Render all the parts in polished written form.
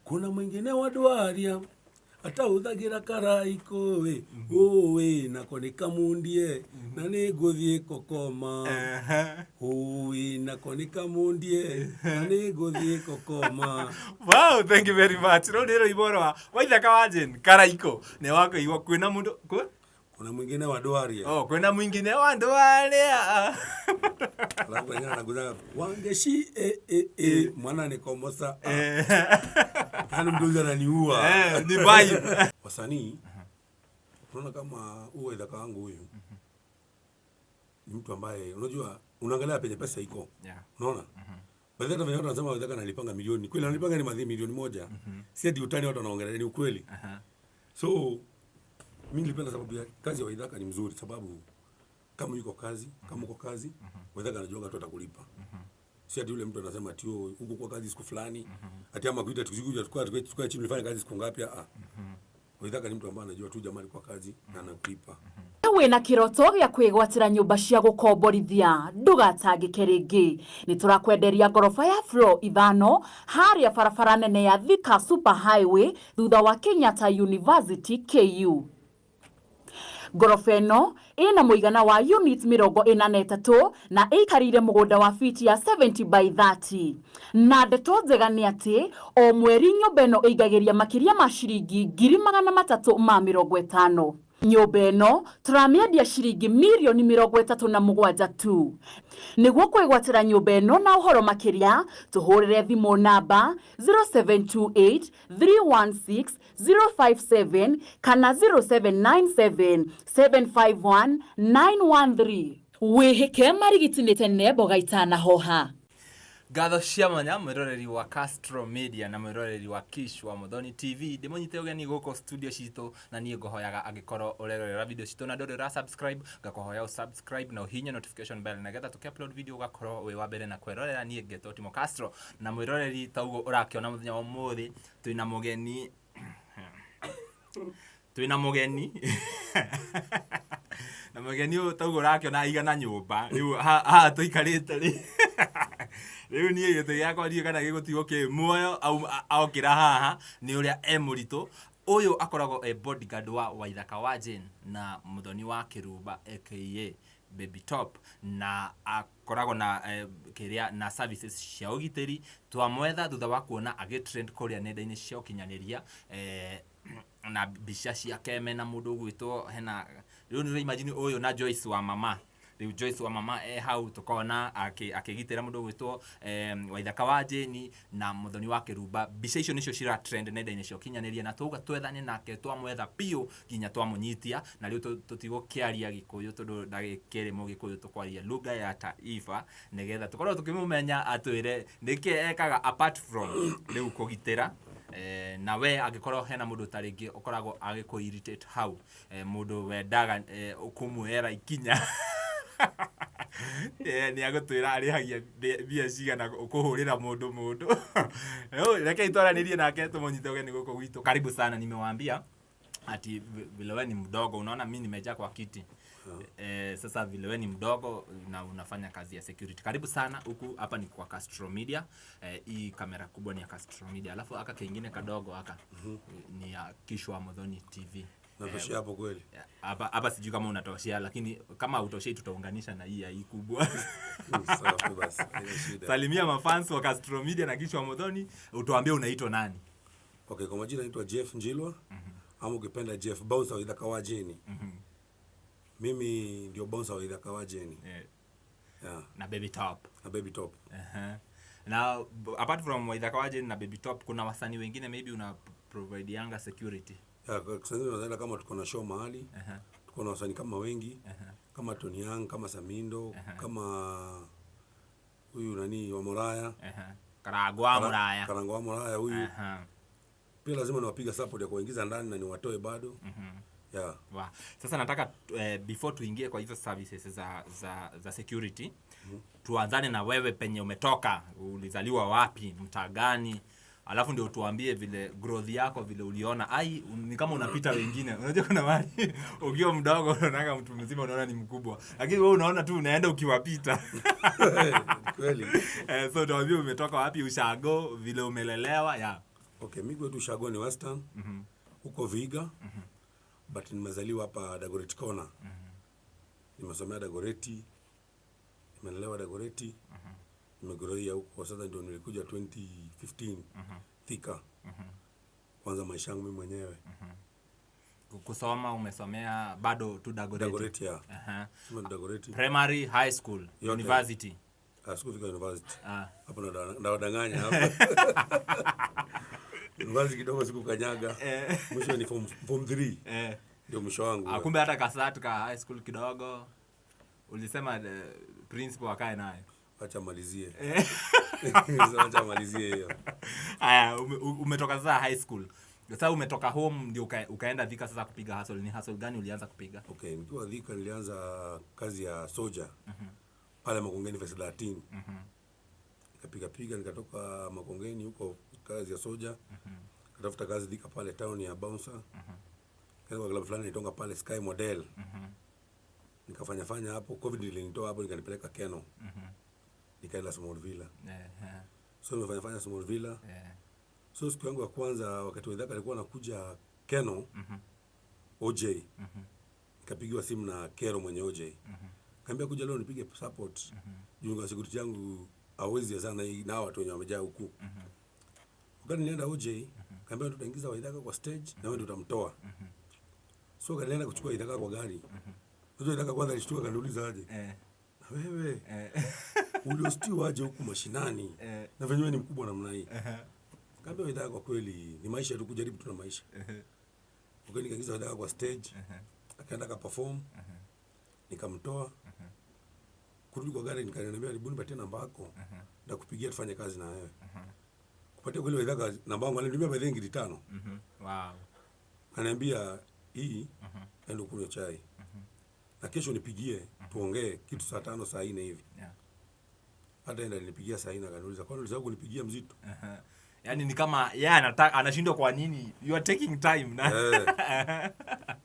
Kuna mwingine wa ndwaria atahũthagĩra karaikũ ĩ, ũĩ nako nĩ kamundie na nĩ ngũthiĩ kokoma. Ũĩ nako nĩ kamundie na nĩ ngũthiĩ kokoma. Wow, thank you very much. Rũu nĩ rwĩmbo rwa Waithaka wa Jane Karaikũ. Nĩ wakũigua kwĩna mũndũ kwĩ Kuna mwingine wa ndwaria. Oh, kwĩna mwingine wa ndwaria. Alafu wengine anakuza wangeshi e e e mwana ni komosa. Yaani mtu huyu ananiua. Eh, ni vibe. Wasanii unaona kama huyu Waithaka wangu huyu ni mtu ambaye unajua unaangalia penye pesa iko. Unaona? Baadhi hata venye watu wanasema Waithaka analipanga milioni. Kweli analipanga ni madhi 1 milioni. Si ati utani watu wanaongelea, ni ukweli. So mimi nilipenda sababu ya kazi ya Waithaka ni mzuri, sababu kama yuko kazi, kama uko kazi, Waithaka anajua tu atakulipa. Si ati yule mtu anasema ati oh, huko kwa kazi siku fulani, ati ama kuita tukikuja tukae chini ulifanya kazi siku ngapi? Ah. Waithaka ni mtu ambaye anajua tu jamani kwa kazi na anakulipa. Wĩna kĩroto gĩa kwĩgwatĩra nyũmba cia gũkomborithia, ndũgatangĩke rĩngĩ. Nĩ tũrakwenderia ngoroba ya floor 5 harĩa barabara nene ya Thika Super Highway thutha wa Kenyatta University KU. Ngoroba ĩno ĩna mũigana wa units 43 na ĩikarĩire mũgũnda wa fiti ya 70 by 30. Na ndeto njega nĩ atĩ o mweri nyũmba ĩno ĩingagĩria makĩria ma ciringi 350,000. Nyũmba ĩno tũramĩendia ciringi mirioni 37 tu. Nĩguo kwĩgwatĩra nyũmba ĩno na ũhoro makĩria, tũhũrĩre thimũ namba 0728 316 057 kana 0797 751 913. Wĩhĩke marigiti nĩ tene mboga itanahoha. Ngatho cia mwanya mwĩroreri wa Castro Media na mwĩroreri wa Kish wa Muthoni TV. Ndĩmũnyite ũgeni gũkũ studio citũ, na niĩ ngũhoyaga angĩkorwo ũrerorera video citũ na ndũrĩ ũra subscribe, ngakũhoya ũ subscribe na ũhinye notification bell nĩgetha tũkĩ upload video ũgakorwo wĩ wa mbere na kwĩrorera. Niĩ ngetwo Timo Castro, na mwĩroreri, ta ũguo ũrakĩona, mũthenya wa ũmũthĩ twĩna mũgeni na mũgeni ũyũ ta ũguo ũrakĩona aigana nyũmba rĩu haha tũikarĩte rĩ. Rĩu niĩ gĩtĩ gĩakwa ndiũĩ kana gĩgũtigwo kĩ muoyo okĩra haha nĩ ũrĩa e mũritũ. Ũyũ akoragwo e bodyguard wa Waithaka wa Jane na Mũthoni wa Kĩrumba, aka Baby Top, na akoragwo na kĩrĩa na services cia ũgitĩri. Twamwetha thutha wa kuona agĩtrend kũrĩa nenda-inĩ cia ũkinyanĩria na mbica ciake mena mũndũ ũgwĩtwo hena rĩu nĩ imagine ũyũ na Joyce wa mama. Rĩu Joyce wa mama e hau tũkona akĩgitĩra mũndũ ũgwĩtwo Waithaka wa Jane na Mũthoni wa Kĩrumba. Mbica icio nĩcio cira trend nenda-inĩ cia ũkinyanĩria, na twauga twethane nake, twamwetha biũ nginya twamũnyitia. Na rĩu tũtigũkĩaria Gĩkũyũ tondũ ndagĩkĩrĩ Mũgĩkũyũ, tũkwaria lugha ya taifa nĩgetha tũkorwo tũkĩmũmenya, atwĩre nĩkĩ ekaga apart from rĩu kũgitĩra. Na we angĩkorwo hena mũndũ ta rĩngĩ ũkoragwo agĩkũ irritate hau, mũndũ wendaga kũmuoera ikinya, nĩ agũtwĩra arĩhagia mbia cigana kũhũrĩra mũndũ. Rĩu rekei twaranĩrie nake, tũmũnyite ũgeni gũkũ gwitũ. Karibu sana. Nimewaambia ati vile we ni mdogo, unaona mi nimejaa kwa kiti. Sasa vile we ni mdogo na unafanya kazi ya security, karibu sana huku. Hapa ni kwa Castro Media. Hii kamera kubwa ni ya Castro Media, alafu aka kengine kadogo aka ni ya Kishwa Muthoni TV. Natoshea hapo kweli? Hapa hapa sijui kama unatoshea, lakini kama utoshei tutaunganisha na hii ya hii kubwa. Safi basi, haina shida. Salimia mafans wa Castro Media na Kishwa Muthoni, utuambie unaitwa nani. Okay, kwa majina naitwa Jeff Njilwa ama ukipenda Jeff Bouncer wa Ithaka wa Jeni. Mimi ndio bouncer wa Ithaka wa Jeni. Yeah, na Baby Top. Na Baby Top. Na apart from Waithaka wa Jane na Baby Top, kuna wasanii wengine maybe una provideanga security? Yeah, kwa sasa tunaenda kama tuko na show mahali, tuko na wasanii kama wengi, kama Tony Young, kama Samindo, kama huyu nani wa Moraya. Karangũ wa Muraya. Karango wa Moraya huyu. Pia lazima niwapiga support ya kuwaingiza ndani na niwatoe bado. Yeah. Wa. Sasa nataka before tuingie kwa hizo services za security, tuanzane na wewe, penye umetoka, ulizaliwa wapi, mtaa gani, alafu ndio tuambie vile growth yako, vile uliona ai ni kama unapita wengine. Unajua kuna mahali ukiwa mdogo unaonaga mtu mzima, unaona ni mkubwa, lakini wewe unaona tu unaenda ukiwapita. Kweli. So tuambie umetoka wapi, ushago, vile umelelewa ya. Okay, mimi kwetu Shago ni Western. Huko Vihiga. But nimezaliwa hapa Dagoretti Corner. Nimesomea Dagoretti. Nimelelewa Dagoretti. Nimegroia huko. Sasa ndio nilikuja 2015 Thika. Kwanza maisha yangu mimi mwenyewe. Kusoma umesomea bado tu Dagoretti? Dagoretti, ya. Aha. Sema ni Dagoretti. Primary, high school, Yote. university? Ah, sikufika university. Ah. Hapo nawadanganya hapo. University kidogo sikukanyaga. Mwisho ni form 3. Ndio mwisho wangu. Ah, kumbe hata kasat ka high school kidogo ulisema principal akae naye. Acha malizie. Acha malizie hiyo. Haya, umetoka sasa high school. Sasa umetoka home ndio ukaenda Thika sasa kupiga hustle. Ni hustle gani ulianza kupiga? Okay, nikiwa Thika nilianza kazi ya soja. Pale Makongeni phase 13. Nikapiga piga nikatoka Makongeni huko kazi ya soja. Nikatafuta kazi Thika pale town ya bouncer. Kaenda kwa club fulani inaitwa pale Sky Model. Nikafanya fanya hapo, COVID ilinitoa hapo nikanipeleka Keno. Nikaenda Small Villa. So nimefanya fanya Small Villa. So siku yangu ya kwanza wakati Waithaka alikuwa anakuja Keno, OJ. Nikapigiwa simu na Kero mwenye OJ. Kaambia kuja leo nipige support. Juu kwa security yangu hawezi sana hii na watu wenye wamejaa huku. Wakati nilienda OJ, kaambia tutaingiza Waithaka kwa stage na wewe ndio utamtoa. So kanienda kuchukua Waithaka kwa gari. Unajua Waithaka kwanza alishtuka akaniuliza aje. Na wewe uliostiwa aje huku mashinani? Na venyewe ni mkubwa namna hii. Kaambia Waithaka kwa kweli ni maisha tu, kujaribu tu na maisha. Wakati nikaingiza Waithaka kwa stage, akaenda akaperform. Nikamtoa. Kurudi kwa gari nikaniambia hebu nipatie namba yako. Ndakupigia tufanye kazi na wewe. Kupatia kweli Waithaka namba yangu alinitumia by the way ngiri 5. Wow. Ananiambia hii enda kunywa chai. Na kesho nipigie tuongee kitu saa 5 saa 4 hivi. Hata enda nilipigia saa 4 akaniuliza kwani ulisahau kunipigia mzito? Yaani ni kama yeye anashindwa kwa nini you are taking time na.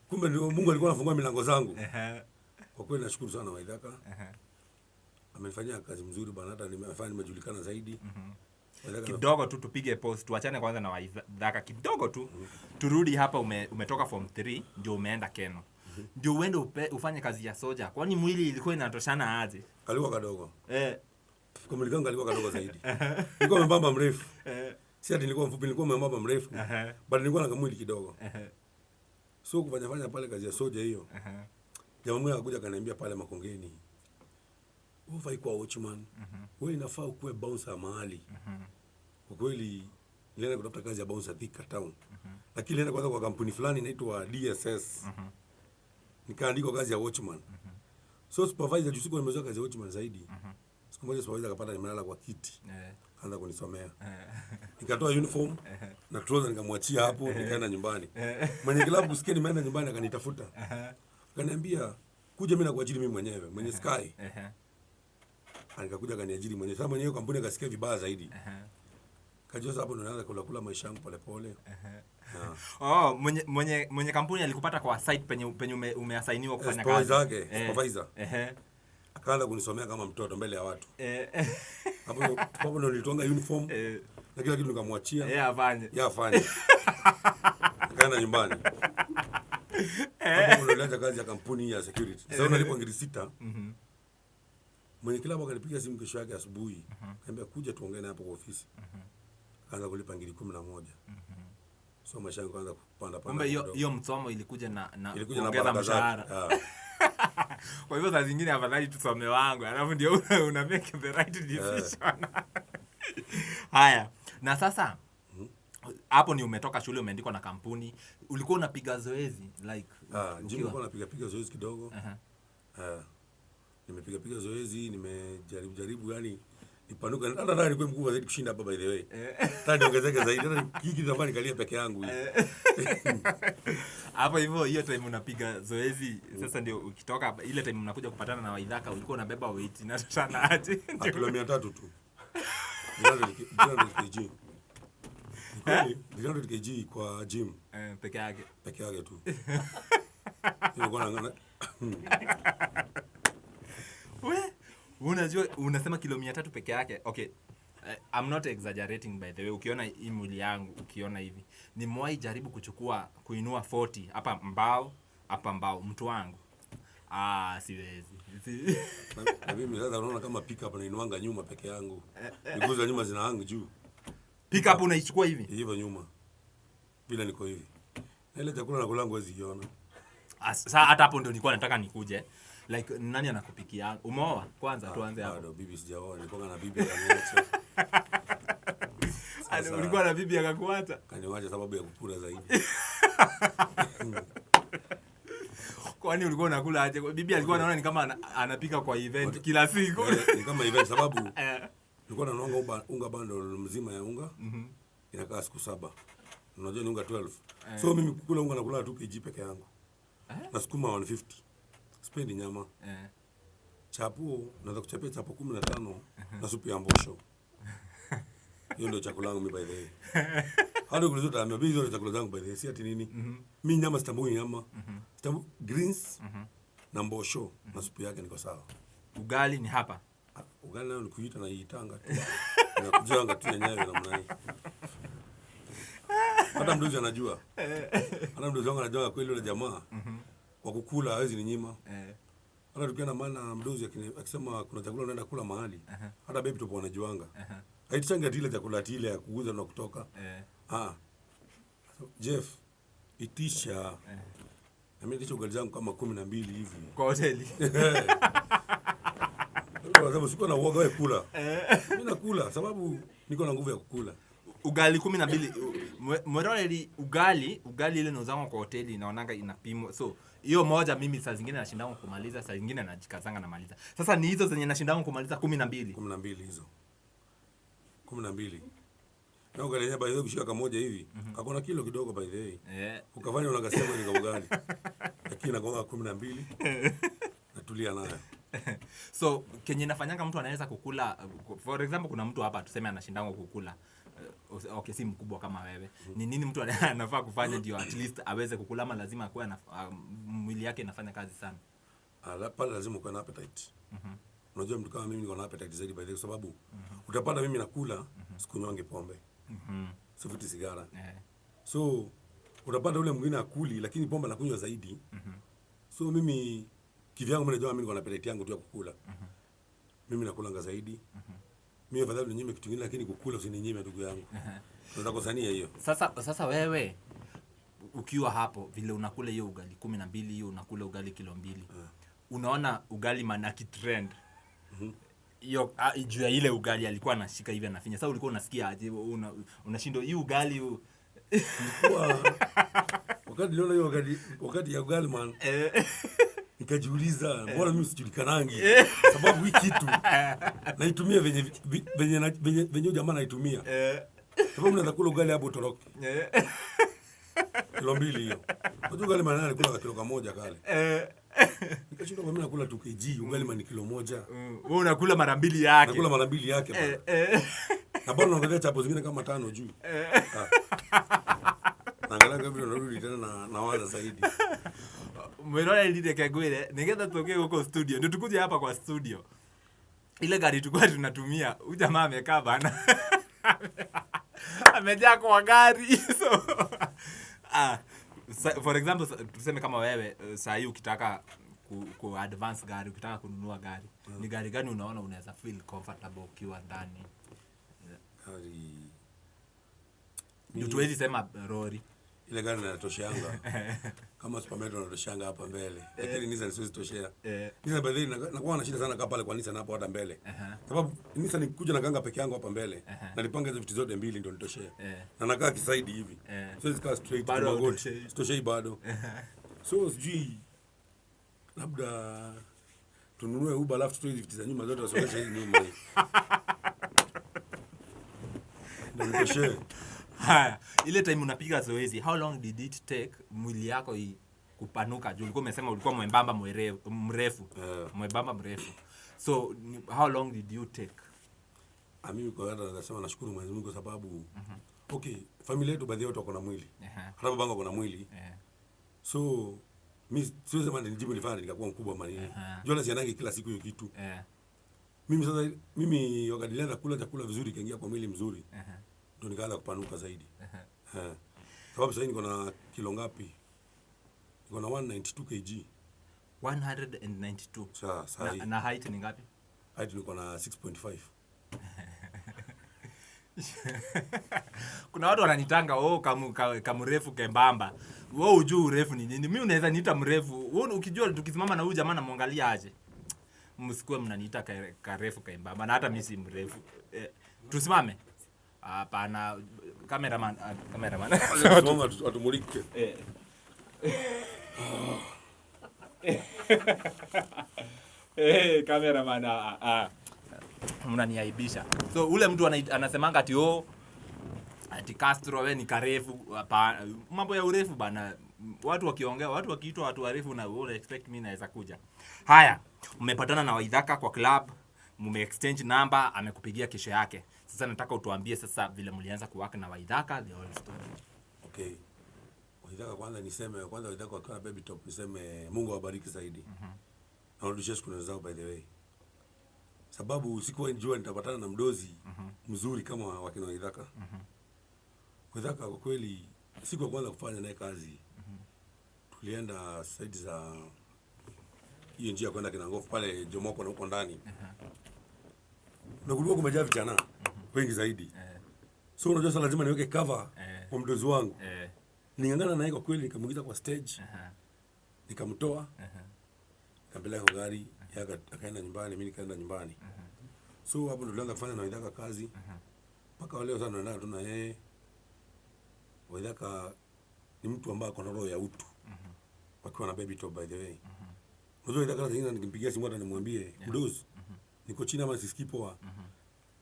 Kumbe ndio Mungu alikuwa anafungua milango zangu. Kwa kweli nashukuru sana Waithaka. Amenifanyia kazi mzuri bana, hata nimefanya nimejulikana zaidi. Waithaka Kidogo tu tupige pause, tuachane kwanza na Waithaka kidogo tu. Turudi hapa, umetoka form 3 ndio umeenda Keno. Ndio uende ufanye kazi ya soja. Kwani mwili ilikuwa inatoshana aje? Alikuwa kadogo. Kwa mwili wangu alikuwa kadogo zaidi. Nilikuwa mwembamba mrefu. Si ati nilikuwa mfupi, nilikuwa mwembamba mrefu. But nilikuwa na mwili kidogo. So kufanya fanya pale kazi ya soja hiyo. Jamaa mmoja akakuja akaniambia pale Makongeni, wewe hufai kuwa watchman. Wewe inafaa ukuwe bouncer mahali. Kwa kweli nilienda kutafuta kazi ya bouncer Thika town. Lakini nilienda kwanza kwa kampuni fulani inaitwa DSS. Nikaandikwa kazi ya watchman. So supervisor, juu sikuwa nimezoea kazi ya watchman zaidi. Siku moja supervisor akapata nimelala kwa kiti. Akaanza kunisomea. Nikatoa uniform na trouser nikamwachia hapo, nikaenda nyumbani. Mwenye club kusikia nimeenda nyumbani akanitafuta. Akaniambia kuja mimi nakuajiri mimi mwenyewe, mwenye Sky. Akakuja akaniajiri mwenyewe. Sasa mwenyewe kampuni akasikia vibaya zaidi. Kajua sasa hapo ndo naanza kula kula maisha yangu pole pole. Oh, mwenye kampuni alikupata kwa site penye umeassigniwa kufanya kazi. Supervisor wake, supervisor. Akaanza kunisomea kama mtoto mbele ya watu. Hapo ndo nilitwanga uniform. Na kila kitu nikamwachia. Yeye afanye. Yeye afanye. Nikaenda nyumbani. Hapo ndo nilianza kazi ya kampuni ya security. Sasa unalipwa ngiri 6. Mwenye klabu akanipigia simu kesho yake asubuhi. Akaniambia kuja tuongee naye hapo kwa ofisi. Akaanza kulipa ngiri 11. So maisha yangu kaanza kupanda panda. Kumbe kidogo. hiyo msomo ilikuja na Ilikuja na kuongeza baraka zake. mshahara. Kwa hivyo saa zingine afadhali tusome wangu, alafu ndio una make the right decision. Haya, na sasa hapo ni umetoka shule umeandikwa na kampuni, ulikuwa unapiga zoezi like Gym ukiwa? nilikuwa napiga piga zoezi kidogo. Nimepiga piga zoezi, nimejaribu jaribu yani nipanuke. Hata nataka nikuwe mkubwa zaidi kushinda hapa by the way. Hata niongezeke zaidi. Hata hiki nitafanya nikalie peke yangu hii. Hapo hivyo hiyo time unapiga zoezi sasa ndio ukitoka hapa, ile time unakuja kupatana na Waithaka ulikuwa unabeba weight na sana aje? Kilo 300 tu. 300 kg. Ni kweli, 300 kg kwa gym. Peke yake. Peke yake tu. Nilikuwa naangana. We, unajua unasema kilo 300 peke yake. Okay. I'm not exaggerating by the way. Ukiona hii mwili yangu, ukiona hivi, nimewahi jaribu kuchukua kuinua 40 hapa mbao, hapa mbao, mtu wangu. Ah, siwezi. Na mimi sasa unaona kama pick up nainuanga nyuma peke yangu. Miguu za nyuma zinahangu juu. Pick up unaichukua hivi? Hivyo nyuma. Vile niko hivi. Na ile chakula nakula huwezi iona. Ah, sasa hata hapo ndio nilikuwa nataka nikuje. Like nani anakupikia? Umeoa? Kwanza tuanze hapo. Bado bibi sijaoa, nilikuwa na bibi akaniacha. Sasa- Ulikuwa na bibi akakuacha? Kaniwacha sababu ya kukula zaidi. Kwani ulikuwa unakula aje? Bibi alikuwa anaona ni kama anapika kwa event kila siku. Eh, ni kama event sababu nilikuwa nanunua unga bundle mzima ya unga. Inakaa siku 7. Unajua ni unga 12. So mimi kukula unga nakula 2 kg peke yangu. Na sukuma 150. Sipendi nyama. Chapo naweza kuchapia chapo 15 na supu ya mbosho. Hiyo ndio chakula yangu mimi by the way. Hadi kuuliza utaambia mimi hizo ndio chakula zangu by the way, si ati nini. Mimi nyama sitambui nyama. Sitambui greens na mbosho na supu yake niko sawa. Ugali ni hapa. Ah, ugali nayo ni kuita na iitanga tu. Inakujanga tu yenyewe namna hii. Hata mdozi anajua. Hata mdozi wangu anajua kweli yule jamaa. Kwa kukula hawezi ninyima. Hata tukienda mahali na mdozi akisema kuna chakula unaenda kula mahali. Hata baby tupo wanajuanga. Haitichangi ati ile chakula ati ile ya kuuza na kutoka. Ah. Jeff, itisha. Na mimi itisha ugali zangu kama 12 hivi. Kwa hoteli. Kwa sababu sikuwa na uoga wewe kula. Mimi nakula sababu niko na nguvu ya kukula. Ugali 12. Mweroreri ugali ile nauzangwa kwa hoteli naonanga inapimwa. So hiyo moja mimi saa zingine nashindangwa kumaliza, saa zingine najikazanga namaliza. Sasa ni hizo zenye nashindangwa kumaliza 12. 12 hizo. 12. Na ugali yenyewe by the way kushika kamoja hivi, kakona kilo kidogo by the way. Ukafanya unakasema ni ugali. Lakini nagonga 12. Natulia nayo. So kenye nafanyanga mtu anaweza kukula, for example kuna mtu hapa tuseme anashindangwa kukula. Okay, si mkubwa kama wewe. Ni nini mtu anafaa kufanya ndio at least aweze kukula, ama lazima akuwe mwili yake inafanya kazi sana? Pale lazima ukuwe na appetite. Unajua mtu kama mimi niko na appetite zaidi by the way, kwa sababu utapata mimi nakula, sikunywangi pombe. Sivuti sigara. So utapata ule mwingine akuli lakini pombe anakunywa zaidi. So mimi kivyangu mimi najua mimi niko na appetite yangu tu ya kukula. Mimi nakulanga zaidi. Mimi afadhali ninyime kitu kingine lakini kukula usininyime ndugu yangu. Tutakosania hiyo. Sasa wewe ukiwa hapo vile unakula hiyo ugali 12, hiyo unakula ugali kilo 2. Unaona ugali manaki trend. Hiyo juu ya ile ugali alikuwa anashika hivi anafinya. Sasa ulikuwa unasikia aje? Unashindwa hii ugali Nilikuwa wakati niliona hiyo ugali, wakati ya ugali man. Nikajiuliza mbona mimi sijulikanangi? Sababu hii kitu naitumia venye jamaa naitumia. Sababu naweza kula ugali hapo utoroke. Kilo 2 hiyo. Unajua ugali maana alikula kilo 1 kale. Nikashindwa kwa mimi nakula 2 kg, ugali maana kilo 1. Wewe unakula mara 2 yake. Nakula mara 2 yake bana. Na bado naangalia chapo zingine kama 5 juu. Naangalia kama vile narudi tena na waza zaidi. Mwirore lile kagwire, nigetha tuoke huko studio. Ndio tukuje hapa kwa studio. Ile gari tulikuwa tunatumia, huyu jamaa amekaa bana. Amejaa kwa gari. So, for example, tuseme kama wewe, saa hii ukitaka ku advance gari, ukitaka kununua gari, ni gari gani unaona unaweza feel comfortable ukiwa ndani? Gari. Ndio tuwezi sema lori. Ile gari inatosheanga. Kama Super Metro inatosheanga hapa mbele. Lakini Nissan siwezi toshea. Nissan by the way, nakuwa na shida sana kaa pale kwa Nissan hapo hata mbele. Sababu Nissan nikikuja na ganga peke yangu hapa mbele. Nalipanga hizo vitu zote mbili ndio nitoshee. Na nakaa kisaidi hivi. Siwezi kaa straight Bado kwa magoti. hautoshei. Sitoshei bado. So sijui labda tununue Uber alafu tutoe hizi vitu za nyuma zote wasongeshe hizi nyuma hii. Ndio nitoshee. Haya, ile time unapiga zoezi, how long did it take mwili yako kupanuka? Juu ulikuwa umesema ulikuwa mwembamba mrefu. Mwembamba mrefu. So how long did you take? Mimi kwa hata nasema nashukuru Mwenyezi Mungu kwa sababu okay, familia yetu baadhi yetu wako na mwili. Hata babangu ako na mwili. So mimi siwezi sema nijibu nilifanya nikakuwa mkubwa ama nini. Juu hata sianangi kila siku hiyo kitu. Mimi sasa mimi wakati nilianza kula chakula vizuri kaingia kwa mwili mzuri. Ndio nikaanza kupanuka zaidi. Eh. Sababu sasa niko na kilo ngapi? Niko na 192 kg. 192. Sasa Na height ni ngapi? Height niko na 6.5. Kuna watu wananitanga oh, kamrefu kembamba. Wewe hujui urefu ni nini? Mimi unaweza niita mrefu. Wewe ukijua tukisimama na huyu jamaa namwangalia aje. Msikue mnaniita karefu kembamba na hata mimi si mrefu. Tusimame. Hapana, cameraman, cameraman. Simama atumulike. Cameraman, Mnaniaibisha. So ule mtu anasemanga ati oh, ati Castro wewe ni karefu. Hapana, mambo ya urefu bana. Watu wakiongea, watu wakiitwa watu warefu na wewe expect mimi naweza kuja. Haya, mmepatana na Waithaka kwa club, mume exchange number, amekupigia kesho yake. Sasa nataka utuambie sasa vile mlianza kuwork na Waithaka, the whole story. Okay. Waithaka kwanza niseme, kwanza Waithaka wakiwa na Baby Top niseme Mungu awabariki zaidi. Na warudishie shukrani zao by the way. Sababu sikuwa njua nitapatana na mdozi mzuri kama wakina Waithaka. Waithaka kwa kweli siku ya kwanza kufanya naye kazi. Tulienda side za hiyo njia kwenda Kinangofu pale Jomoko na huko ndani. Na kulikuwa kumejaa vijana wengi zaidi. So unajua sasa lazima niweke cover kwa mdozi wangu. Ningangana naye kwa kweli, nikamuingiza kwa stage. Nikamtoa. Nikampeleka kwa gari, yeye akaenda nyumbani, mimi nikaenda nyumbani. So hapo ndo tulianza kufanya na Waithaka kazi. Mpaka leo sasa tunaenda tu na yeye. Waithaka ni mtu ambaye ako na roho ya utu. Wakiwa na Baby Top by the way. Unajua Waithaka zingine nikimpigia simu hata nimwambie, mdozi, niko chini ama sisikii poa.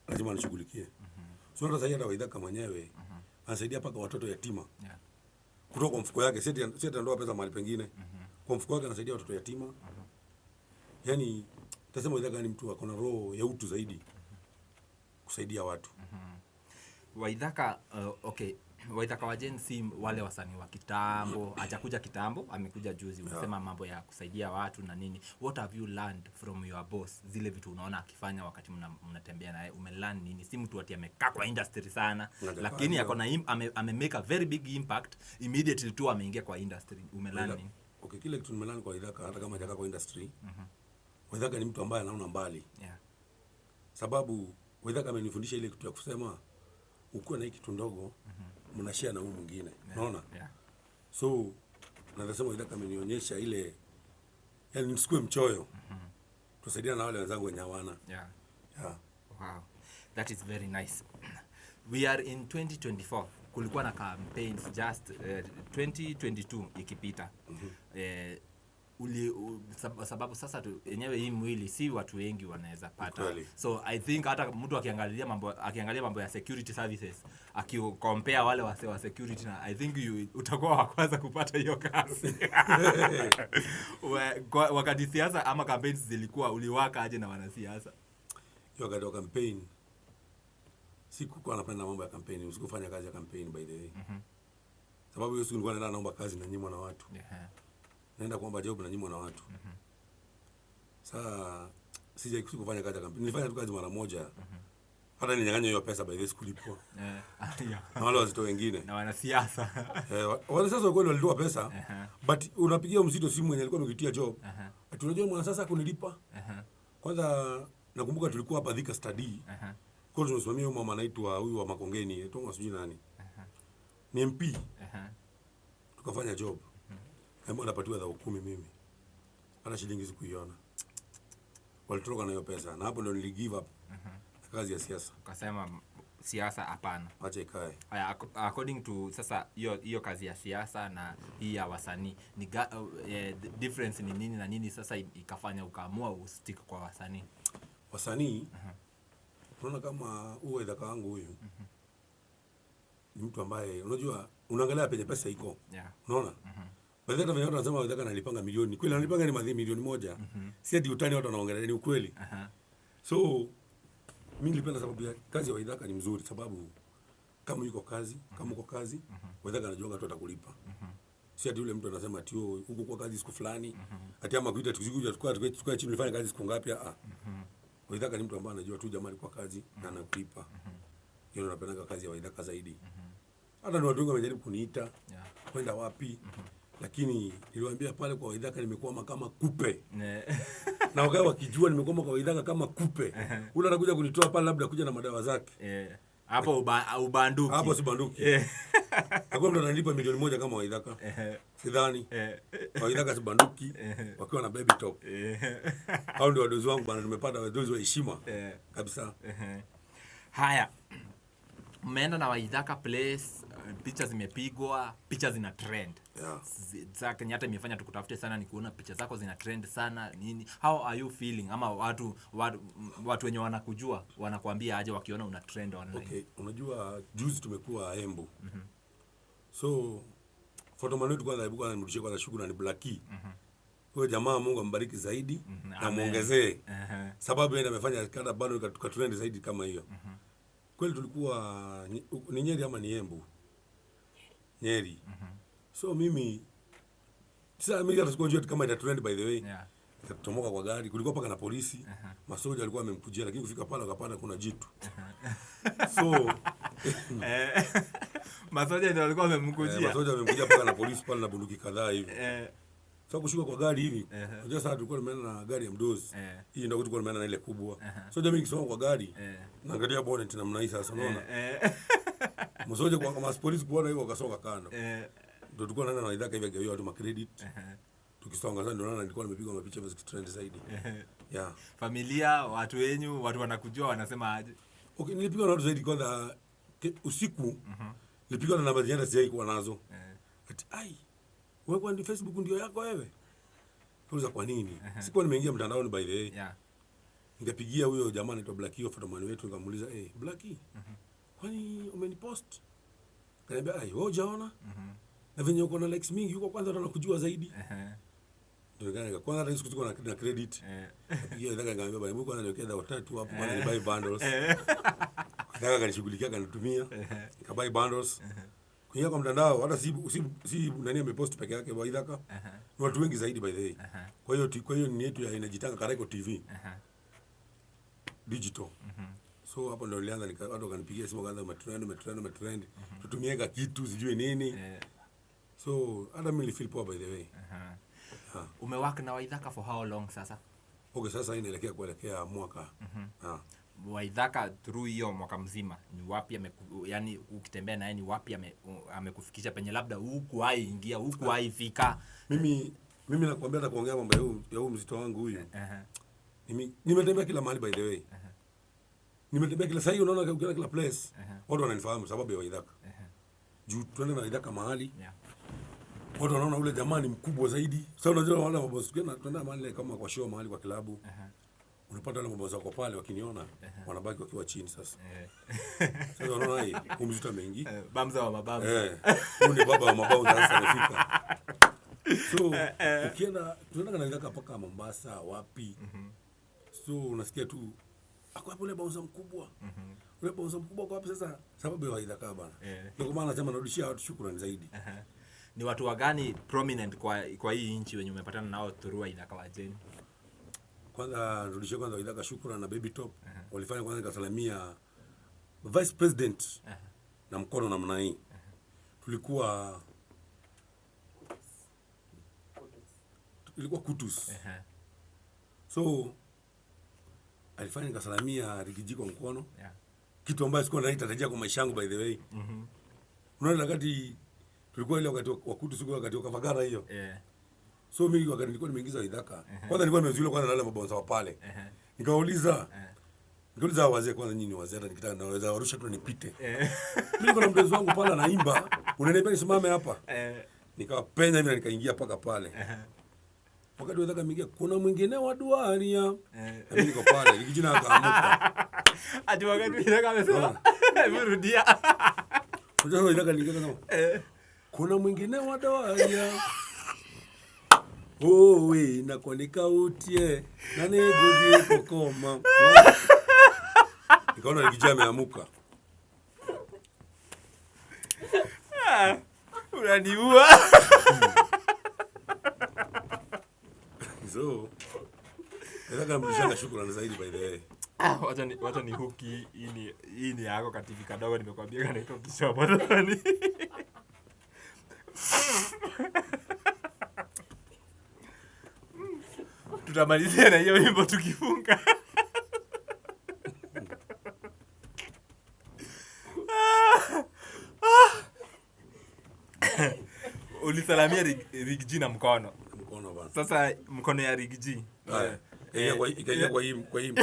Lazima anishughulikie. So hata sasa hata Waithaka mwenyewe anasaidia paka watoto yatima. Kutoka kwa mfuko yake, si ati anatoa pesa mahali pengine. Kwa mfuko wake anasaidia watoto yatima. Yaani tasema Waithaka ni mtu ako na roho ya utu zaidi. Kusaidia watu. Waithaka, okay, Waithaka wa Jane si wale wasanii wa kitambo, hajakuja kitambo, amekuja juzi. Unasema mambo ya kusaidia watu na nini. What have you learned from your boss? Zile vitu unaona akifanya wakati mnatembea naye, umelearn nini? Si mtu ati amekaa kwa industry sana, Hajakaa, lakini ndio. ako na ame make a very big impact immediately tu ameingia kwa industry. Umelearn nini? Okay, kile kitu nimelearn kwa Waithaka hata kama hajakaa kwa industry. Waithaka ni mtu ambaye anaona mbali. Sababu Waithaka amenifundisha ile kitu ya kusema ukiwa na hii kitu ndogo mnashare na huyu mwingine. Unaona? So naweza Waithaka amenionyesha ile, yani nisikue mchoyo. Tusaidiane na wale wenzangu wenye hawana. Wow. That is very nice. We are in 2024. Kulikuwa na campaigns just 2022 ikipita. Sababu sasa tu, yenyewe hii mwili si watu wengi wanaweza pata. So I think hata mtu akiangalia mambo ya security services, akicompare wale wase wa security na I think utakuwa wa kwanza kupata hiyo kazi. Wakati siasa ama campaigns zilikuwa, uliwaka aje na wanasiasa? Hiyo wakati wa campaign sikukuwa napenda mambo ya campaign, sikufanya kazi ya campaign by the way. Sababu hiyo siku nilikuwa naenda naomba kazi na nyimwa na watu. Naenda kuomba job na nyimwa na watu. Sasa sikufanya kazi ya campaign. Nilifanya tu kazi mara moja. Hata ninyang'anywa hiyo pesa by the way sikulipwa. Na wale wazito wengine. Na wanasiasa. Wanasiasa kweli walitoa pesa. But unapigia mzito simu mwenye alikuwa amekuitia job. Ati unajua mwanasiasa kunilipa. Kwanza nakumbuka tulikuwa hapa Thika Study. Kwa hiyo tunasimamia huyu mama anaitwa huyu wa Makongeni, anaitwa sijui nani. Ni MP. Tukafanya job. Kama anapatiwa elfu 10 mimi. Hata shilingi sikuiona. Walitoroka na hiyo pesa na hapo ndo nili give up. Kazi ya siasa. Ukasema siasa hapana. Acha ikae. Haya, according to sasa hiyo kazi ya siasa na hii ya wasanii ni difference ni nini na nini sasa ikafanya ukaamua ustick kwa wasanii? Wasanii unaona kama huyu Waithaka wangu huyu ni mtu ambaye unajua unaangalia penye pesa iko. Unaona? Baadhi hata watu wanasema Waithaka analipanga milioni. Kweli analipanga ni madhi milioni 1. Si ati utani watu wanaongelea, ni ukweli. So mimi nilipenda sababu ya kazi ya Waithaka ni mzuri sababu kama yuko kazi, kama uko kazi, Waithaka anajua tu atakulipa. Si ati yule mtu anasema ati wewe uko kwa kazi siku fulani, ati ama kuita tukikuja tukae chini nifanye kazi siku ngapi? Waithaka ni mtu ambaye anajua tu jamaa alikuwa kazi na anakulipa. Hiyo ndio napendanga kazi ya Waithaka zaidi. Hata ni watu wengi wamejaribu kuniita kwenda wapi, lakini niliwaambia pale kwa Waithaka nimekwama kama kupe. Na wakawa wakijua nimekwama kwa Waithaka kama kupe. Ule anakuja kunitoa pale labda kuja na madawa zake. Hapo ubanduki. Hapo si banduki. Hakuna mtu ananipa 1 milioni kama Waithaka. Sidhani. Waithaka si banduki wakiwa na Baby Top. Hao ndio wadozi wangu bana, tumepata wadozi wa heshima kabisa. Haya, mmeenda na Waithaka place, picha zimepigwa, picha zina trend. Za Kenyatta imefanya tukutafute sana, ni kuona picha zako zina trend sana nini. How are you feeling? Ama watu wenye wanakujua wanakuambia aje wakiona una trend online? Okay, unajua juzi tumekuwa Embu. So photoman wetu kwanza, hebu kwanza nimrudishie kwanza shukrani Blackie. Huyo jamaa Mungu ambariki zaidi na Amen. muongezee. Sababu yeye ndiye amefanya kada bado tukatrend zaidi kama hiyo. Kweli tulikuwa ni Nyeri ama ni Embu? Nyeri. So mimi sasa mimi hata sikuwa najua kama ita trend, by the way. Nikatomoka kwa gari, kulikuwa paka na polisi, masoja walikuwa wamemkujia, lakini kufika pale wakapata kuna jitu. So Masoja ndio walikuwa wamemkujia. Masoja wamemkujia paka na polisi pale na bunduki kadhaa hivi. Sasa kushuka kwa gari hivi, unajua sasa tulikuwa tumeenda na gari ya mdozi. Hii ndio tulikuwa tumeenda na ile kubwa. So jamii nikisoma kwa gari, naangalia bonnet namna hii sasa unaona. Msoja kwa kama polisi kuona hivyo wakasonga kando. Ndio tulikuwa tunaenda na Waithaka hivi agawia watu ma credit. Tukisonga sasa ndio naona nilikuwa nimepigwa mapicha hivi zikitrend zaidi. Yeah. Familia, watu wenyu, watu wanakujua wanasema aje? Okay, nilipigwa na watu zaidi kwanza usiku. Nilipigwa na namba zingine sijai kuwa nazo. Ati ai, wewe kwani Facebook ndio yako wewe? Kauliza kwa nini? Sikuwa nimeingia mtandaoni, by the way. Nikapigia huyo jamaa anaitwa Blackie, photoman wetu, nikamuuliza, "Eh, Blackie, kwani umenipost?" Kaniambia, "Ai, wewe hujaona?" Na venye uko na likes mingi huko kwanza watu wanakujua zaidi. Ndio kwanza hata siku sikuwa na credit. Nikapigia Waithaka nikamwambia, "Bwana, hebu kwanza niwekee elfu tatu hapo kwanza ni buy bundles." Waithaka akanishughulikia akanitumia. Nikabuy bundles. Kuingia kwa mtandao hata si nani amepost peke yake Waithaka. Ni watu wengi zaidi, by the way. Kwa hiyo ni yetu ya inajitanga Karaiko TV digital. So hapo ndio nilianza watu wakanipigia simu wakaanza umetrend, umetrend, umetrend. Tutumie ka kitu sijui nini. So hata mimi nilifeel poa, by the way. Ah. Umework na Waithaka for how long sasa? Okay, sasa hii inaelekea kuelekea mwaka. Ah. Waithaka through hiyo mwaka mzima ni wapi yani ukitembea naye ni wapi amekufikisha penye labda hukuwahi ingia, hukuwahi fika? Mimi nakwambia hata kuongea mambo ya huu mzito wangu huyu. Mimi nimetembea kila mahali, by the way. Nimetembea kila sasa, unaona ukienda kila place watu wananifahamu sababu ya Waithaka. Juu tuende na Waithaka mahali watu wanaona ule jamaa ni mkubwa zaidi. Sasa unajua wale mabosi tukienda tunaenda mahali kama kwa show mahali kwa klabu. Unapata wale mabosi wako pale wakiniona wanabaki wakiwa chini sasa. Sasa wanaona hii huyu mzito ameingia. Bamza wa mabamza. Eh, huyu ni baba wa mabao sasa amefika. So ukienda tunaenda na Waithaka mpaka Mombasa wapi. So unasikia tu ako hapo ule bouncer mkubwa. Ule bouncer mkubwa kwa wapi sasa? Sababu ya Waithaka bana. Ndio kwa maana nasema narudishia watu shukrani zaidi. Ni watu wagani prominent kwa hii nchi wenye umepatana nao through Waithaka wa Jane? Kwanza nirudishie kwanza Waithaka shukrani na Baby Top. Walifanya kwanza nikasalamia Vice President na mkono namna hii. Tulikuwa ilikuwa Kutus. So alifanya nikasalamia Riggy G kwa mkono. Kitu ambayo sikuwa naitarajia kwa maisha yangu, by the way. Unaona wakati tulikuwa ile wakati wa Kutus, wakati wa Kavagara hiyo. So mimi wakati nilikuwa nimeingiza Waithaka. Kwanza nilikuwa nimezuiliwa kwanza na wale mabonsa wa pale. Nikauliza hao wazee, kwanza nyinyi ni wazee, hata nikitaka naweza warusha tu nipite. Mimi niko na mdozi wangu pale anaimba, unaniambia nisimame hapa. Nikawapenya hivi na nikaingia paka pale. Wakati Waithaka ameingia, kuna mwingine wa duaria. Na mimi niko pale, Riggy G akaamuka. Ati wakati Waithaka amesema, hebu rudia. Unajua Waithaka aliingia kama kuna mwingine wa duaria. Owe nakonika utie na niguthie kukoma. Nikaona Riggy G ameamuka. Unaniua. So nataka namrudishia shukrani zaidi, by the way. Ah, wacha ni huki hii ni yako kativi kadogo nimekwambia kanaitwa kishobothoni. Tutamalizia na hiyo wimbo tukifunga. Ulisalamia Riggy G na mkono. Mkono bana. Sasa mkono ya Riggy G. Haya. Ikaingia kwa hii mkono.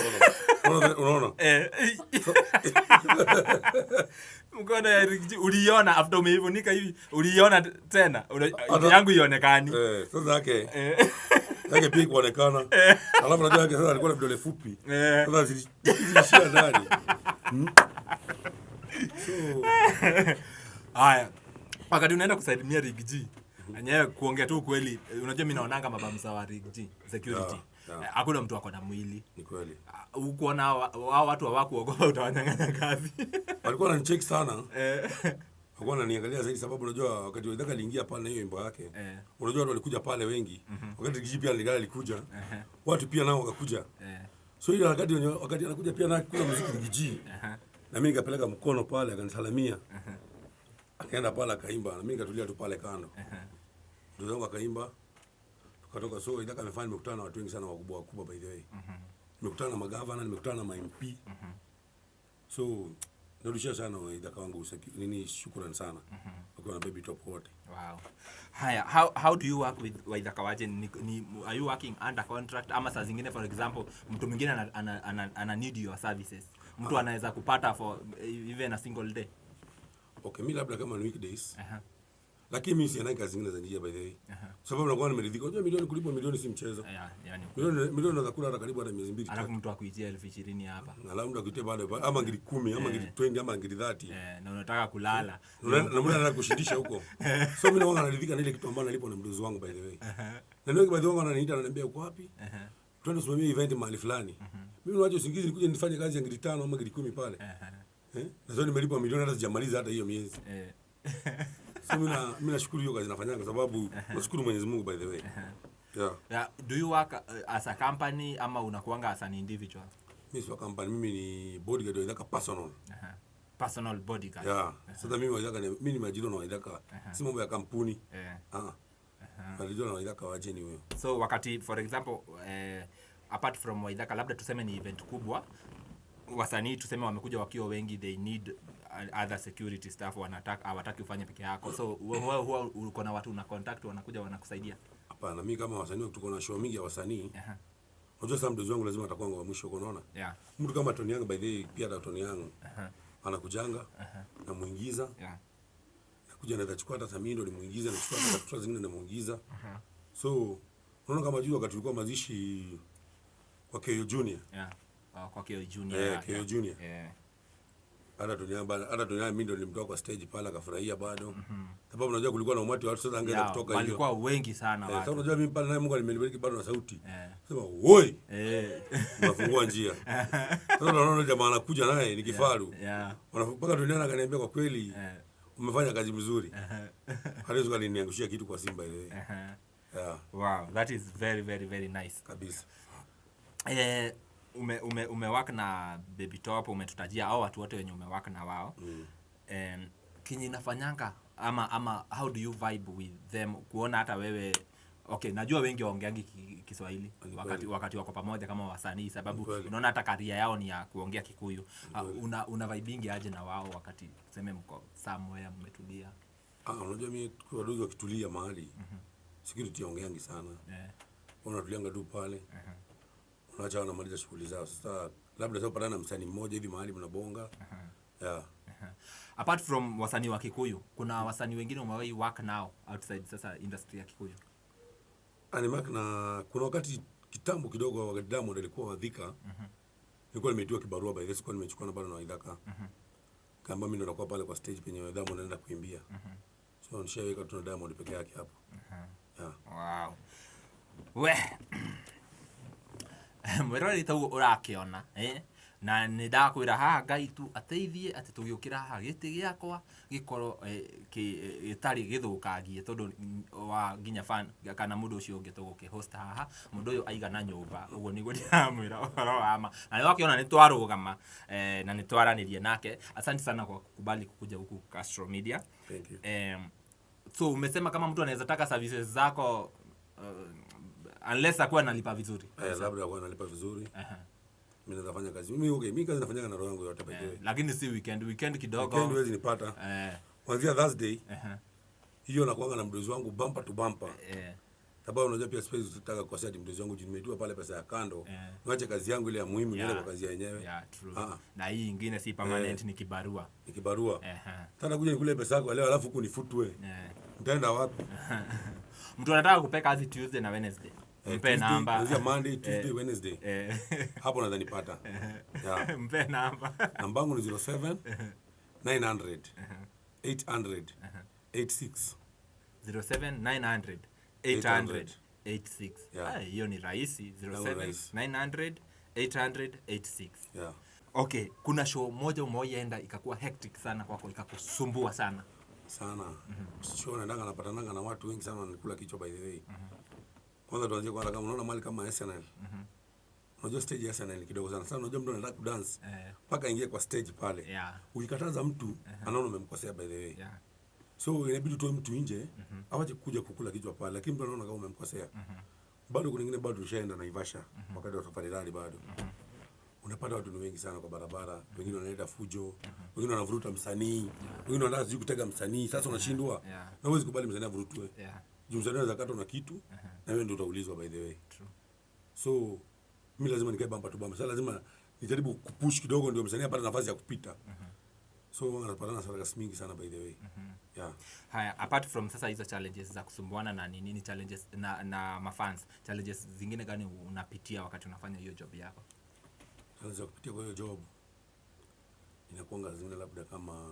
Unaona, unaona? Eh, mkono ya Riggy G uliiona after umeifunika hivi, uliiona tena? Yangu ionekani. Eh, sasa yake yake pia kuonekana. Alafu unajua yake sasa alikuwa na vidole fupi. Sasa zilishia ndani. So Haya, wakati unaenda kusalimia Riggy G enyewe, kuongea tu ukweli, unajua mi naonanga mabouncer wa Riggy G security. Yeah. Hakuna mtu ako na mwili. Ni kweli. Ah, ukuona wao watu hawakuogopa utawanyang'anya kazi? Walikuwa wananicheki sana. Walikuwa wananiangalia zaidi sababu unajua wakati Waithaka aliingia pale na hiyo wimbo yake. Unajua watu walikuja pale wengi. Wakati Riggy G pia aligala alikuja. Watu pia nao wakakuja. So ile wakati anakuja pia na kuna muziki Riggy G. Na mimi nikapeleka mkono pale, akanisalamia. Akaenda pale akaimba na mimi nikatulia tu pale kando. Ndugu zangu akaimba. Tukatoka. So Waithaka amefanya nimekutana na watu wengi sana wakubwa wakubwa, by the way. Nimekutana na magavana, nimekutana na ma MP. So narudishia sana Waithaka wangu nini, shukrani sana. Wakiwa na Baby Top wote. Wow. Haya, how do you work with Waithaka Wajen? Are you working under contract ama saa zingine, for example, mtu mwingine ana need your services? Mtu anaweza kupata for even a single day? Okay, mi labda kama ni weekdays. Lakini mimi siendagi kazi zingine za njia, by the way. Sababu nakuwa nimeridhika. Unajua milioni, kulipwa milioni si mchezo. Yeah, ni Milioni unaweza kula hata karibu hata miezi 2, Alafu 3. mtu akuitia 20,000 hapa. Alafu mtu akuitia bado ama ngiri 10 ama ngiri 20 ama ngiri 30. Eh, na unataka kulala. Na mtu anaenda kushindisha huko. So mimi naona naridhika na ile kitu ambayo nalipwa na mdozi wangu, by the way. Na ndio by the way wananiita, ananiambia, "Uko wapi? Twende usimamie event mahali fulani." Mimi niwache usingizi nikuje nifanye kazi ya ngiri 5 ama ngiri 10 pale. Eh? Na sasa nimelipwa milioni, hata sijamaliza hata hiyo miezi. So mimi nashukuru hiyo kazi nafanyanga kwa sababu nashukuru Mwenyezi Mungu, by the way. Yeah. Yeah, do you work as a company ama unakuanga as an individual? Mimi si wa company, mimi ni bodyguard wa Waithaka personal. Personal bodyguard. Yeah. Sasa mimi Waithaka ni mimi nimeajiriwa na Waithaka. Si mambo ya kampuni. Ah. Naajiriwa na Waithaka Wajeni huyo. So wakati, for example, apart from Waithaka, labda tuseme ni event kubwa, wasanii tuseme wamekuja wakiwa wengi, they need other security staff, wanataka, hawataki ufanye peke yako, so wewe huwa uko na watu una contact wanakuja wanakusaidia? Hapana, mimi kama wasanii, tuko na show mingi ya wasanii. Unajua sasa mdozi wangu lazima atakuwa wa mwisho, unaona? Yeah. Mtu kama Tony Young, by the way, pia hata Tony Young anakujanga, namuingiza. Nakuja naweza chukua hata Samii ndo nimuingize, nachukua hata watu zingine namuingiza. So unaona kama juzi wakati tulikuwa mazishi kwa Keyo Junior. Yeah. Oh, kwa Keo Junior. Eh, Keo Junior. Hata Tony Young hata Tony Young mimi ndo nilimtoa kwa stage pale, akafurahia bado. Sababu unajua kulikuwa na umati wa watu, sasa angeweza kutoka hiyo. Walikuwa wengi sana Sasa watu. unajua mimi pale naye Mungu alimenibariki bado na sauti. Sema woi, unafungua njia. Sasa unaona jamaa anakuja naye ni kifaru. Mpaka Tony Young akaniambia, "Kwa kweli umefanya kazi mzuri." Hata aliniangushia kitu kwa Simba ile. Yeah, Wow, that is very very very nice. Kabisa. Eh, umework na Baby Top, umetutajia au watu wote wenye umework na wao. Kenye inafanyanga ama how do you vibe with them, kuona hata wewe, okay, najua wengi waongeangi Kiswahili Ni wakati, kweli. wakati wako pamoja kama wasanii, sababu Kweli. unaona hata career yao ni ya kuongea Kikuyu. Kweli. Una vibingi aje na wao wakati tuseme mko somewhere mmetulia? Ah, unajua mimi wadozi wakitulia mahali, security yaongeangi sana. Wanatulianga tu pale. Unaacha wanamaliza shughuli zao. Sasa labda sasa upatana na msanii mmoja hivi mahali mnabonga. Yeah. Apart from wasanii wa Kikuyu, kuna wasanii wengine umewahi work nao outside sasa industry ya Kikuyu? Animak na kuna wakati kitambo kidogo, wakati Diamond alikuwa Wadhika. Nilikuwa nimeitiwa kibarua, by the way, sikuwa nimechukua na bado na Waithaka. Kamba mimi ndo nakuwa pale kwa stage penye Diamond anaenda kuimbia. So nishaweka tu na Diamond peke yake hapo. Yeah. Wow. We mwĩroreri tau ũrakĩona, eh? Na nĩ ndakwĩra haha Ngai tu ateithie atĩ tũgĩũkĩra haha gĩtĩ gĩakwa gĩkorwo gĩtarĩ gĩthũkangie tondũ wa nginya fan kana mũndũ ũcio ũngĩ tũgũkĩ-host haha. Mũndũ ũyũ aigana nyũmba, ũguo nĩguo ndĩramwĩra ũhoro wa ma. Na nĩ wakĩona nĩ twarũgama na nĩ twaranĩria nake. Asante sana kwa kukubali kukuja huku Castro Media. Thank you. So umesema kama mtu anaweza taka services zako, unless akuwa analipa vizuri. Eh, labda akuwa analipa vizuri. Mimi naweza fanya kazi. Mimi, okay, mimi kazi nafanyaga na roho yangu yote, by the way. Lakini si weekend, weekend kidogo. Weekend huwezi nipata. Kuanzia Thursday hiyo nakuanga na mdozi wangu bumper to bumper. Sababu unajua pia siwezi kutaka kukosea ati mdozi wangu juu nimetiwa pale pesa ya kando. Niache kazi yangu ile ya muhimu niende kwa kazi ya yenyewe. Yeah, true. Ah. Na hii ingine si permanent, ni kibarua. Ni kibarua. Sasa kuja nikule pesa yako leo alafu kunifutwe. Nitaenda wapi? Mtu anataka kupea kazi Tuesday na Wednesday. Eh, Mpe Tuesday, namba. kuanzia Monday, Tuesday, Wednesday. Hapo naweza nipata. Yeah. Mpe namba. Namba yangu ni 07 900 800 86. 07 900 800 86. Yeah. Ah, hiyo ni rahisi. 07 Rahisi. 900 800 86. Yeah. Okay, kuna show moja umewahi ikakuwa hectic sana kwako, ikakusumbua sana? Sana. Show naendanga napatananga na watu wengi sana wananikula kichwa, by the way. Kwanza tuanzie kwanza, kama unaona mali kama SNL. Unajua stage ya SNL ni kidogo sana. Sasa unajua mtu anataka kudance mpaka ingie kwa stage pale. Ukikataza mtu anaona umemkosea, by the way. So inabidi utoe mtu nje awache kuja kukula kichwa pale, lakini mtu anaona kama umemkosea. Bado kuna ingine, bado tulishaenda Naivasha wakati wa Safari Rally bado. Unapata watu ni wengi sana kwa barabara, wengine wanaleta fujo, wengine wanavuruta msanii, wengine wanataka sijui kutega msanii. Sasa unashindwa. Na huwezi kubali msanii avurutwe. Juu msanii anaweza katwa na kitu na wewe ndio utaulizwa, by the way. True. So mimi lazima nikae bumper to bumper. Sasa lazima nijaribu kupush kidogo ndio msanii apate nafasi ya kupita. So anapatana sarakasi mingi sana, by the way. Yeah. Haya, apart from sasa hizo challenges za kusumbuana na nini, nini challenges na mafans, challenges zingine gani unapitia wakati unafanya hiyo job yako? Challenges za kupitia kwa hiyo job inakuanga zingine labda kama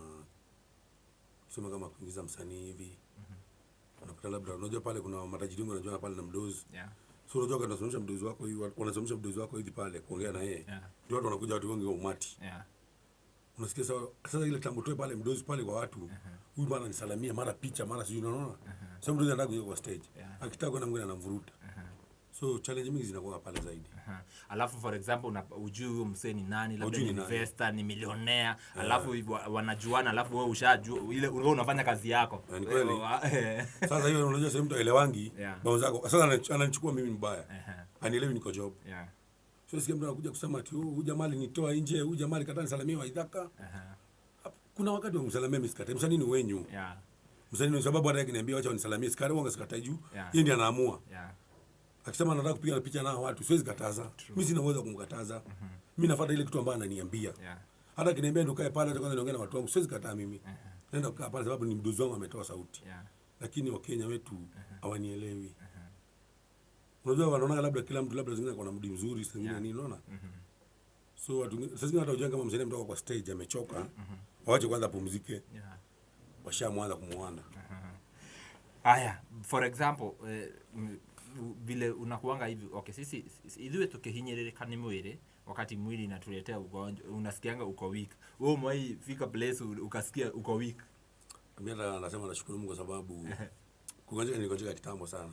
tuseme kama kuingiza msanii hivi. Unapata labda unajua pale kuna matajiri wengi wanajua pale na mdozi. So unajua wakati unasimamisha mdozi wako hivi, wanasimamisha mdozi wako hivi pale kuongea na yeye. Ndio watu wanakuja, watu wengi wa umati. Unasikia sasa ile tambo toe pale mdozi pale kwa watu. Huyu mara nisalamia, mara picha, mara sijui, unaona? Sasa mdozi anataka kuingia kwa stage. Akitaka kwenda mwingine anamvuruta. So challenge mingi zinakuwa pale zaidi. Alafu for example ujui huyo msee ni nani, labda Hujui ni ni nani. investor, ni millionaire, alafu wanajuana, alafu wewe ushajua ile wewe unafanya kazi yako. Ni kweli. Sasa hiyo unajua sasa mtu aelewangi bao zako. Sasa ananichukua mimi mbaya. Anielewi niko job. So sikia mtu anakuja kusema ati, oh, huyu jamaa alinitoa nje, huyu jamaa alikataa nisalimie Waithaka. Kuna wakati wa kumsalimia mimi sikatai. Msanii ni wenyu. Msanii ni sababu hata akiniambia wacha unisalimie sikatai, huwa sikatai juu. Yeye ndiye anaamua. Akisema anataka kupiga picha na watu, siwezi kataza. Mimi sina uwezo wa kumkataza. Mimi nafuata ile kitu ambayo ananiambia. Hata akiniambia ndio kae pale, hata kwanza niongee na watu wangu, siwezi kataa mimi. Naenda kukaa pale sababu ni mdozi wangu ametoa sauti. Lakini Wakenya wetu hawanielewi. Unajua wanaona labda kila mtu labda zingine kuna mdi mzuri, zingine nini, unaona? So watu wengine, sasa zingine hata ujanga kama msanii mtoka kwa stage amechoka, waache kwanza apumzike. Washamwanza kumuona. Haya, for example, vile unakuanga hivi, okay, sisi ithuĩ tukihinyĩrĩrĩka nĩ mwĩrĩ, wakati mwili inatuletea ugonjwa, unasikianga uko weak. Wewe umewahi fika place ukasikia uko weak? Mimi hata nasema nashukuru Mungu kwa sababu kugonjeka niligonjeka kitambo sana.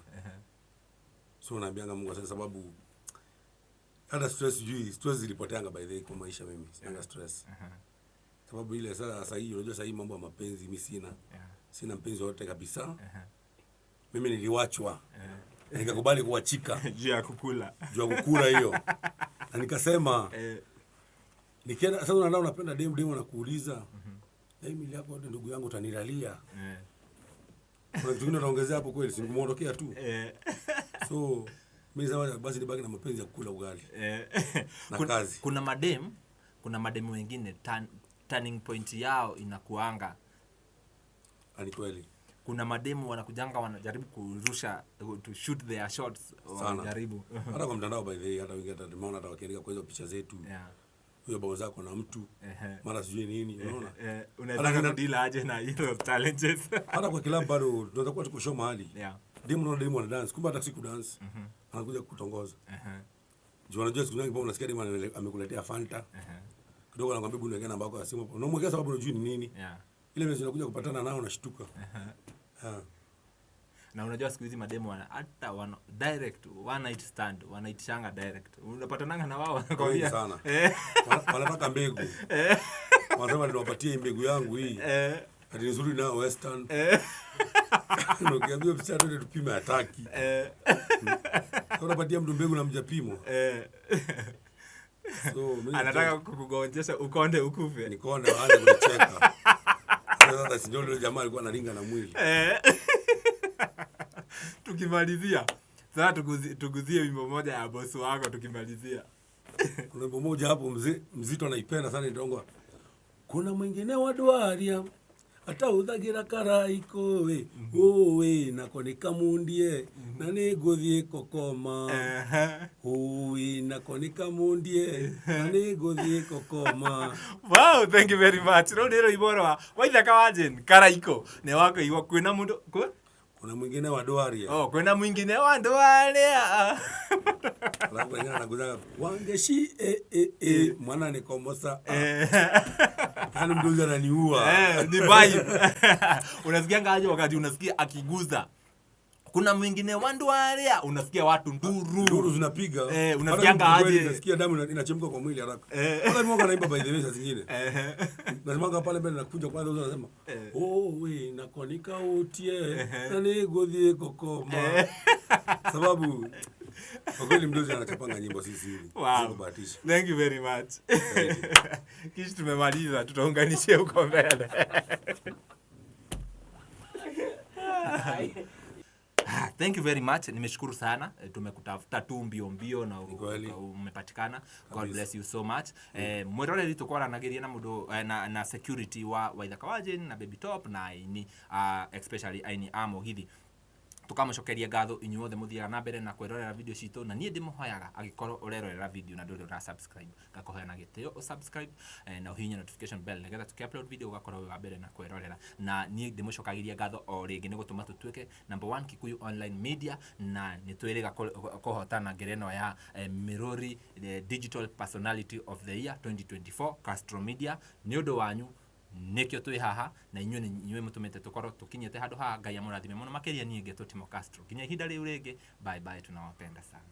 So naambianga Mungu asante sababu hata stress sijui, stress zilipoteanga by the way kwa maisha mimi. Sina stress. Sababu ile sasa hii unajua sasa hii mambo ya mapenzi mimi sina. Sina mpenzi wote kabisa. Mimi niliwachwa. Nikakubali kuachika. Juu ya kukula. Juu ya kukula hiyo. Na nikasema, nikienda sasa unaenda unapenda demu, demu anakuuliza, na hii mili yako ndugu yangu utanilalia. Kuna kitu kingine utaongezea hapo kweli, si kumuondokea tu. So mimi sema basi nibaki na mapenzi ya kukula ugali. Na kazi. Kuna madem wengine turning point yao inakuanga. Ni kweli. Kuna mademu wanakujanga wanajaribu kurusha, to shoot their shots, Sana. wanajaribu. Hata kwa mtandao by the way, hata wengine hata tumeona hata wakiandika kwa hizo picha zetu. Huyo bao zako na mtu, mara sijui nini, unaona? Unaweza Hata kudeal aje na hizo challenges? Hata kwa club bado tunaweza kuwa tuko show mahali. Demu, unaona demu ana dance, kumbe hata si kudance. Anakuja kukutongoza. Juu unajua siku nyingi unasikia demu amekuletea Fanta. Kidogo anakuambia hebu niwekee namba yako ya simu. Unamwekea sababu unajui ni nini. Ile message unakuja kupatana nao unashtuka. Na unajua siku hizi mademu wana hata wana direct one night stand wanaitishanga direct, unapatananga na wao wanakwambia sana. Wanataka mbegu. Wanasema niwapatie mbegu yangu hii. Ati nzuri nayo Western. Na ukiambia msichana twende tupime hataki. Unapatia mtu mbegu na mjapimwa. So mimi Anataka kukugonjesha ukonde ukufe. Nikonde waanze kunicheka. Sasa si ndio yule jamaa alikuwa analinga na mwili. Tukimalizia sasa tuguzie wimbo moja ya bosi wako tukimalizia. Kuna wimbo moja hapo mzito anaipenda sana inaitwa Kuna mwingine wa dwaria atauthagira karaiko we owe nako nikamundie na nĩngũthiĩ kokoma. Owe nako nikamundie na nĩngũthiĩ kokoma. Wow, thank you very much. Rũu nĩ rwĩmbo rwa Waithaka wa Jane Karaiko. Nĩ wakũigua kwĩna mũndũ kwĩ? Kuna mwingine wa dwaria. Oh, kwĩna mwingine wa ndwaria. Alafu wengine anakuzaga wangeshi e e e mwana nikomosa. Yaani mtu huyu ananiua. Ni vibe. Unasikia aje wakati unasikia akiguza? Kuna mwingine wa ndwaria, unasikia watu nduru. Nduru zinapiga. Unasikianga Hata mtu aje? kweli unasikia damu inachemka kwa mwili haraka. Hata mimi naimba by the way saa zingine. Nasimama pale mbele nakuja kwanza unasema, "Oh we nakonika utie na niguthie kokoma." Sababu kwa kweli mdozi anachapanga nyimbo sisi hivi. Wow. Sikubahatisha. Thank you very much. Kisha tumemaliza, tutaunganishia huko mbele. Thank you very much. Nimeshukuru sana. Tumekutafuta tu mbio mbio na umepatikana. God bless you so much. Mwiroreri tukwaranagiria na mundu na security wa Waithaka wa Jane na Baby Top na aini, especially aini a Mugithi. Tukamucokeria ngatho inyuothe muthiaga na mbere na kwirorera video citũ, na niĩ ndĩmũhoyaga angĩkorwo ũrerorera video na ndũrĩ ũra subscribe, ngakũhoya na gĩtĩo ũ subscribe na ũhihinye notification bell nĩgetha tũkĩ upload video ũgakorwo wĩ wa mbere na kwĩrorera. Na niĩ ndĩmũcokagĩria ngatho o rĩngĩ nĩ gũtũma tũtuĩke number 1 Kikuyu online media, na nĩ twĩrĩga kũhotana ngerenwa ya Miruri Digital Personality of the Year 2024 Castro Media. Nĩ ũndũ wanyu nĩkĩo twĩ haha, na inyuĩ nĩ inyuĩ mũtũmĩte tũkorwo tũkinyĩte handũ haha. Ngai amũrathime mũno makĩria. Niĩ ngetwo Timo Castro. Nginya ihinda rĩu rĩngĩ, bye bye, tunawapenda sana.